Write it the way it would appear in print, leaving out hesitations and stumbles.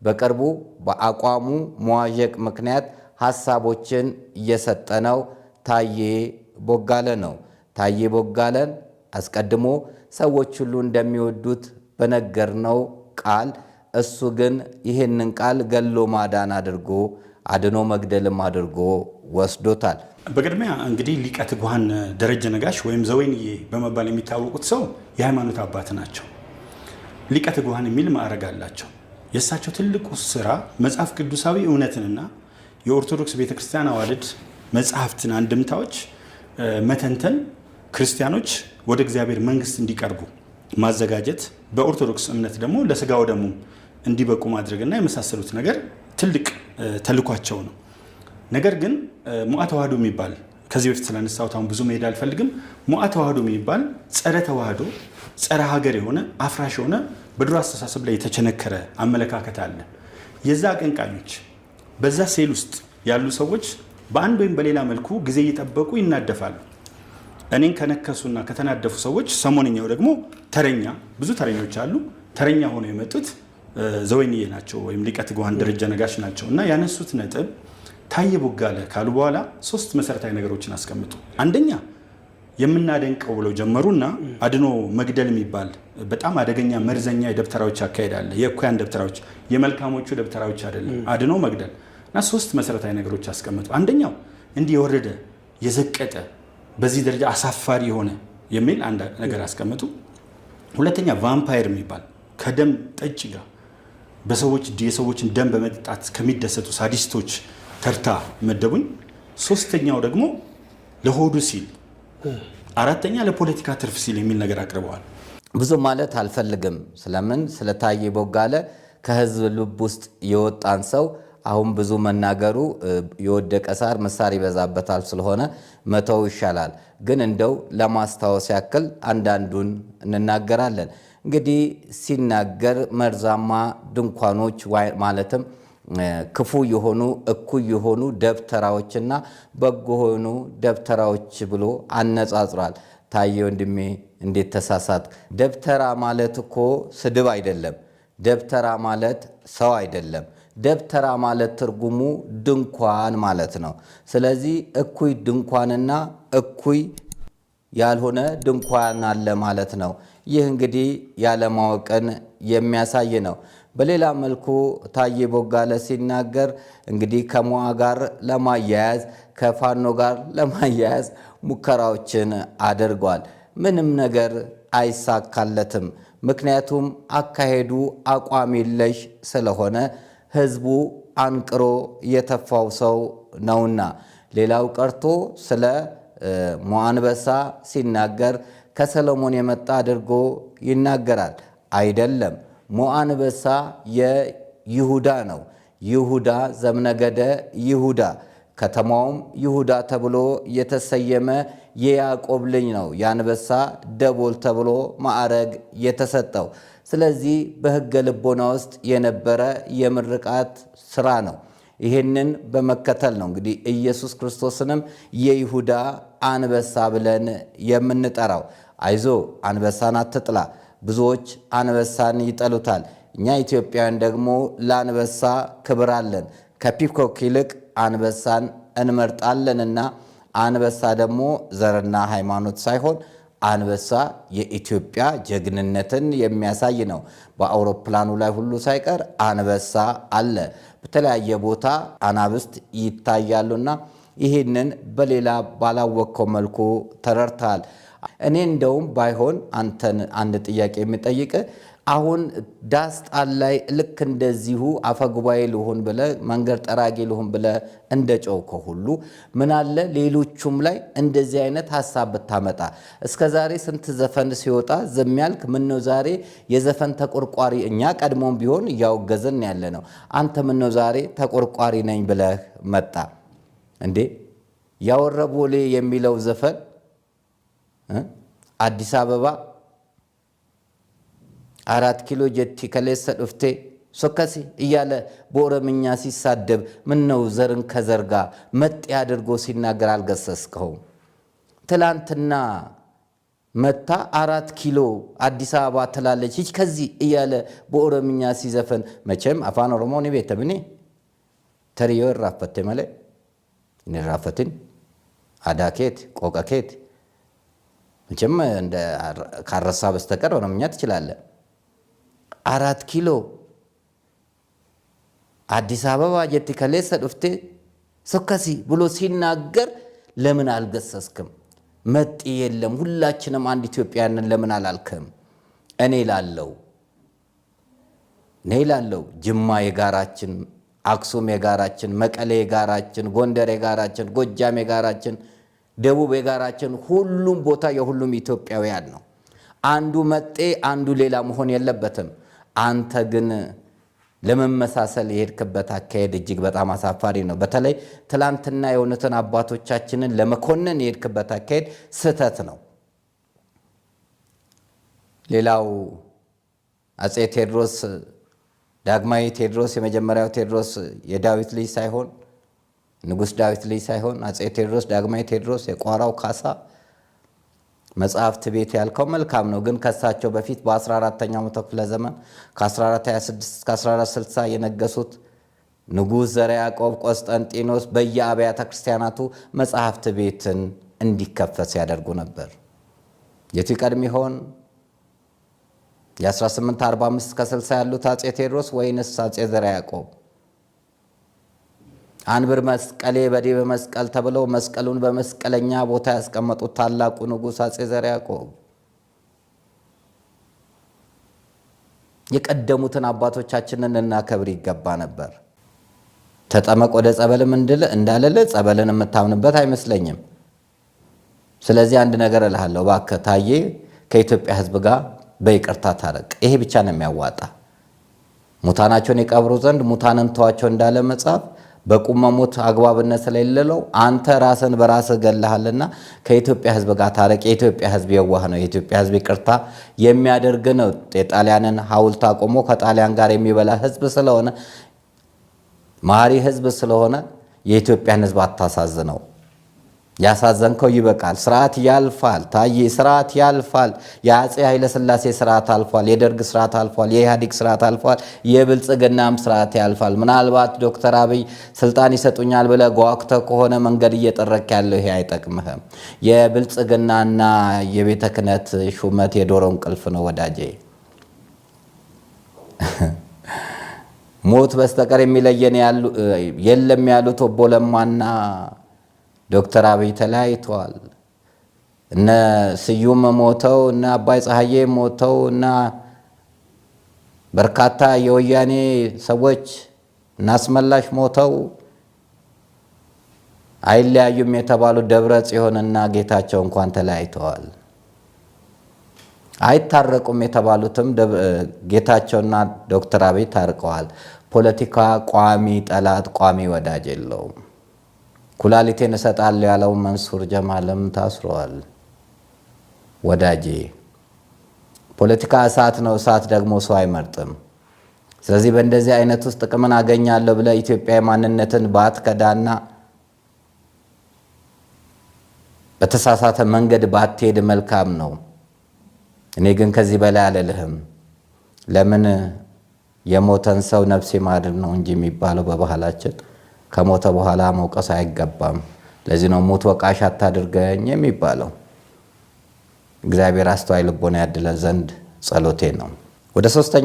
በቅርቡ በአቋሙ መዋዠቅ ምክንያት ሀሳቦችን እየሰጠነው ታዬ ቦጋለ ነው። ታዬ ቦጋለን አስቀድሞ ሰዎች ሁሉ እንደሚወዱት በነገርነው ቃል እሱ ግን ይህንን ቃል ገሎ ማዳን አድርጎ አድኖ መግደልም አድርጎ ወስዶታል። በቅድሚያ እንግዲህ ሊቀ ትጉሃን ደረጀ ነጋሽ ወይም ዘወይንዬ በመባል የሚታወቁት ሰው የሃይማኖት አባት ናቸው። ሊቀ ትጉሃን የሚል ማዕረግ አላቸው። የእሳቸው ትልቁ ስራ መጽሐፍ ቅዱሳዊ እውነትንና የኦርቶዶክስ ቤተክርስቲያን አዋልድ መጽሐፍትን አንድምታዎች መተንተን፣ ክርስቲያኖች ወደ እግዚአብሔር መንግስት እንዲቀርቡ ማዘጋጀት፣ በኦርቶዶክስ እምነት ደግሞ ለስጋው ደግሞ እንዲበቁ ማድረግና የመሳሰሉት ነገር ትልቅ ተልኳቸው ነው። ነገር ግን ሞዓ ተዋህዶ የሚባል ከዚህ በፊት ስላነሳሁት አሁን ብዙ መሄድ አልፈልግም። ሞዓ ተዋህዶ የሚባል ጸረ ተዋህዶ፣ ጸረ ሀገር የሆነ አፍራሽ የሆነ በድሮ አስተሳሰብ ላይ የተቸነከረ አመለካከት አለ። የዛ አቀንቃኞች በዛ ሴል ውስጥ ያሉ ሰዎች በአንድ ወይም በሌላ መልኩ ጊዜ እየጠበቁ ይናደፋሉ። እኔን ከነከሱና ከተናደፉ ሰዎች ሰሞነኛው ደግሞ ተረኛ፣ ብዙ ተረኞች አሉ። ተረኛ ሆነው የመጡት ዘወይንዬ ናቸው ወይም ሊቀ ትጉሃን ደረጀ ነጋሽ ናቸው። እና ያነሱት ነጥብ ታዬ ቦጋለ ካሉ በኋላ ሶስት መሰረታዊ ነገሮችን አስቀምጡ። አንደኛ የምናደንቀው ብለው ጀመሩና አድኖ መግደል የሚባል በጣም አደገኛ መርዘኛ የደብተራዎች አካሄድ አለ። የእኩያን ደብተራዎች፣ የመልካሞቹ ደብተራዎች አይደለም። አድኖ መግደል እና ሶስት መሰረታዊ ነገሮች አስቀምጡ። አንደኛው እንዲህ የወረደ የዘቀጠ በዚህ ደረጃ አሳፋሪ የሆነ የሚል አንድ ነገር አስቀምጡ። ሁለተኛ ቫምፓየር የሚባል ከደም ጠጭ ጋር በሰዎች የሰዎችን ደም በመጠጣት ከሚደሰቱ ሳዲስቶች ተርታ መደቡኝ። ሶስተኛው ደግሞ ለሆዱ ሲል፣ አራተኛ ለፖለቲካ ትርፍ ሲል የሚል ነገር አቅርበዋል። ብዙ ማለት አልፈልግም። ስለምን ስለ ታዬ ቦጋለ ከህዝብ ልብ ውስጥ የወጣን ሰው አሁን ብዙ መናገሩ የወደቀ ሳር ምሳር ይበዛበታል ስለሆነ መተው ይሻላል። ግን እንደው ለማስታወስ ያክል አንዳንዱን እንናገራለን። እንግዲህ ሲናገር መርዛማ ድንኳኖች ማለትም ክፉ የሆኑ እኩይ የሆኑ ደብተራዎችና በጎ የሆኑ ደብተራዎች ብሎ አነጻጽሯል። ታዬ ወንድሜ እንዴት ተሳሳት? ደብተራ ማለት እኮ ስድብ አይደለም። ደብተራ ማለት ሰው አይደለም። ደብተራ ማለት ትርጉሙ ድንኳን ማለት ነው። ስለዚህ እኩይ ድንኳንና እኩይ ያልሆነ ድንኳን አለ ማለት ነው። ይህ እንግዲህ ያለማወቅን የሚያሳይ ነው። በሌላ መልኩ ታዬ ቦጋለ ሲናገር እንግዲህ ከሞዓ ጋር ለማያያዝ ከፋኖ ጋር ለማያያዝ ሙከራዎችን አድርጓል። ምንም ነገር አይሳካለትም። ምክንያቱም አካሄዱ አቋም የለሽ ስለሆነ ህዝቡ አንቅሮ የተፋው ሰው ነውና። ሌላው ቀርቶ ስለ ሞዓ አንበሳ ሲናገር ከሰሎሞን የመጣ አድርጎ ይናገራል። አይደለም፣ ሞዓ አንበሳ የይሁዳ ነው። ይሁዳ ዘምነገደ ይሁዳ፣ ከተማውም ይሁዳ ተብሎ የተሰየመ የያዕቆብ ልጅ ነው። የአንበሳ ደቦል ተብሎ ማዕረግ የተሰጠው። ስለዚህ በሕገ ልቦና ውስጥ የነበረ የምርቃት ስራ ነው። ይህንን በመከተል ነው እንግዲህ ኢየሱስ ክርስቶስንም የይሁዳ አንበሳ ብለን የምንጠራው። አይዞ አንበሳን አትጥላ። ብዙዎች አንበሳን ይጠሉታል። እኛ ኢትዮጵያውያን ደግሞ ለአንበሳ ክብር አለን። ከፒኮክ ይልቅ አንበሳን እንመርጣለንና አንበሳ ደግሞ ዘርና ሃይማኖት ሳይሆን አንበሳ የኢትዮጵያ ጀግንነትን የሚያሳይ ነው። በአውሮፕላኑ ላይ ሁሉ ሳይቀር አንበሳ አለ። በተለያየ ቦታ አናብስት ይታያሉና ይህንን በሌላ ባላወቅከው መልኩ ተረድተሃል። እኔ እንደውም ባይሆን አንተን አንድ ጥያቄ የሚጠይቅ አሁን ዳስ ጣል ላይ ልክ እንደዚሁ አፈጉባኤ ልሁን ብለ መንገድ ጠራጊ ልሁን ብለ እንደ ጮኸው ሁሉ ምናለ ሌሎቹም ላይ እንደዚህ አይነት ሀሳብ ብታመጣ። እስከ ዛሬ ስንት ዘፈን ሲወጣ ዝም ያልክ ምነው ዛሬ የዘፈን ተቆርቋሪ? እኛ ቀድሞም ቢሆን እያወገዝን ያለ ነው። አንተ ምነው ዛሬ ተቆርቋሪ ነኝ ብለህ መጣ እንዴ? ያወረቦሌ የሚለው ዘፈን አዲስ አበባ 4 ኪሎ ጀቲ ከሌሰ ዱፍቴ ሶከሲ እያለ በኦሮምኛ ሲሳደብ ምን ነው ዘርን ከዘር ጋር መጤ አድርጎ ሲናገር አልገሰስከውም? ትላንትና መታ 4 ኪሎ አዲስ አበባ ትላለች ይች ከዚህ እያለ በኦሮምኛ ሲዘፈን፣ መቼም Afaan Oromoo ni beekta mini tarii yoo irraanfatte malee hin irraanfatin, aadaa keeti, qooqa keeti, መቼም ካልረሳ በስተቀር ኦሮምኛ ትችላለህ። 4 ኪሎ አዲስ አበባ jetti kaleessa dhufte sokkasi ብሎ ሲናገር ለምን አልገሰስክም? መጤ የለም፣ ሁላችንም አንድ ኢትዮጵያንን ለምን አላልክም? እኔ ላለው ጅማ የጋራችን፣ አክሱም የጋራችን፣ መቀሌ የጋራችን፣ ጎንደር የጋራችን፣ ጎጃም የጋራችን፣ ደቡብ የጋራችን፣ ሁሉም ቦታ የሁሉም ኢትዮጵያውያን ነው። አንዱ መጤ አንዱ ሌላ መሆን የለበትም። አንተ ግን ለመመሳሰል የሄድክበት አካሄድ እጅግ በጣም አሳፋሪ ነው። በተለይ ትላንትና የሆኑትን አባቶቻችንን ለመኮነን የሄድክበት አካሄድ ስህተት ነው። ሌላው አፄ ቴዎድሮስ፣ ዳግማዊ ቴዎድሮስ፣ የመጀመሪያው ቴዎድሮስ የዳዊት ልጅ ሳይሆን፣ ንጉሥ ዳዊት ልጅ ሳይሆን አፄ ቴዎድሮስ፣ ዳግማዊ ቴዎድሮስ የቋራው ካሳ መጽሐፍት ቤት ያልከው መልካም ነው። ግን ከሳቸው በፊት በ14ተኛው መቶ ክፍለ ዘመን ከ1426 እስከ 1460 የነገሱት ንጉሥ ዘርዓ ያዕቆብ ቆስጠንጢኖስ በየአብያተ ክርስቲያናቱ መጽሐፍት ቤትን እንዲከፈት ሲያደርጉ ነበር። የቱ ይቀድም ይሆን? የ1845 እስከ 60 ያሉት አፄ ቴዎድሮስ ወይንስ አፄ ዘርዓ ያዕቆብ? አንብር መስቀሌ በዲበ መስቀል ተብለው መስቀሉን በመስቀለኛ ቦታ ያስቀመጡት ታላቁ ንጉሥ አፄ ዘርዓ ያዕቆብ። የቀደሙትን አባቶቻችንን ልናከብር ይገባ ነበር። ተጠመቅ ወደ ጸበልም እንዳልል ጸበልን የምታምንበት አይመስለኝም። ስለዚህ አንድ ነገር እልሃለሁ፣ እባክህ ታዬ ከኢትዮጵያ ሕዝብ ጋር በይቅርታ ታረቅ። ይሄ ብቻ ነው የሚያዋጣ። ሙታናቸውን የቀብሩ ዘንድ ሙታንን ተዋቸው እንዳለ መጽሐፍ፣ በቁም መሞት አግባብነት ስለሌለው አንተ ራስን በራስህ ገለሃልና ከኢትዮጵያ ሕዝብ ጋር ታረቅ። የኢትዮጵያ ሕዝብ የዋህ ነው። የኢትዮጵያ ሕዝብ ይቅርታ የሚያደርግ ነው። የጣሊያንን ሐውልት አቆሞ ከጣሊያን ጋር የሚበላ ሕዝብ ስለሆነ፣ መሐሪ ሕዝብ ስለሆነ የኢትዮጵያን ሕዝብ አታሳዝነው። ያሳዘንከው ይበቃል። ስርዓት ያልፋል። ታዬ፣ ስርዓት ያልፋል። የአፄ ኃይለሥላሴ ስርዓት አልፏል። የደርግ ስርዓት አልፏል። የኢህአዴግ ስርዓት አልፏል። የብልጽግናም ስርዓት ያልፋል። ምናልባት ዶክተር አብይ ስልጣን ይሰጡኛል ብለህ ጓጉተህ ከሆነ መንገድ እየጠረክ ያለው ይሄ አይጠቅምህም። የብልጽግናና የቤተ ክህነት ሹመት የዶሮ እንቅልፍ ነው ወዳጄ። ሞት በስተቀር የሚለየን የለም ያሉት ኦቦ ለማና ዶክተር አብይ ተለያይተዋል። እነ ስዩም ሞተው፣ እነ አባይ ፀሐዬ ሞተው፣ እና በርካታ የወያኔ ሰዎች እና አስመላሽ ሞተው፣ አይለያዩም የተባሉ ደብረ ጽዮንና ጌታቸው እንኳን ተለያይተዋል። አይታረቁም የተባሉትም ጌታቸውና ዶክተር አብይ ታርቀዋል። ፖለቲካ ቋሚ ጠላት፣ ቋሚ ወዳጅ የለውም። ኩላሊቴን እሰጣለሁ ያለው መንሱር ጀማልም ታስሯል። ወዳጄ፣ ፖለቲካ እሳት ነው። እሳት ደግሞ ሰው አይመርጥም። ስለዚህ በእንደዚህ አይነት ውስጥ ጥቅምን አገኛለሁ ብለህ ኢትዮጵያዊ ማንነትን ባትከዳና በተሳሳተ መንገድ ባትሄድ መልካም ነው። እኔ ግን ከዚህ በላይ አልልህም። ለምን የሞተን ሰው ነፍስ ይማር ነው እንጂ የሚባለው በባህላችን፣ ከሞተ በኋላ መውቀስ አይገባም። ለዚህ ነው ሙት ወቃሽ አታድርገኝ የሚባለው። እግዚአብሔር አስተዋይ ልቦና ያድለን ዘንድ ጸሎቴ ነው። ወደ ሶስተኛ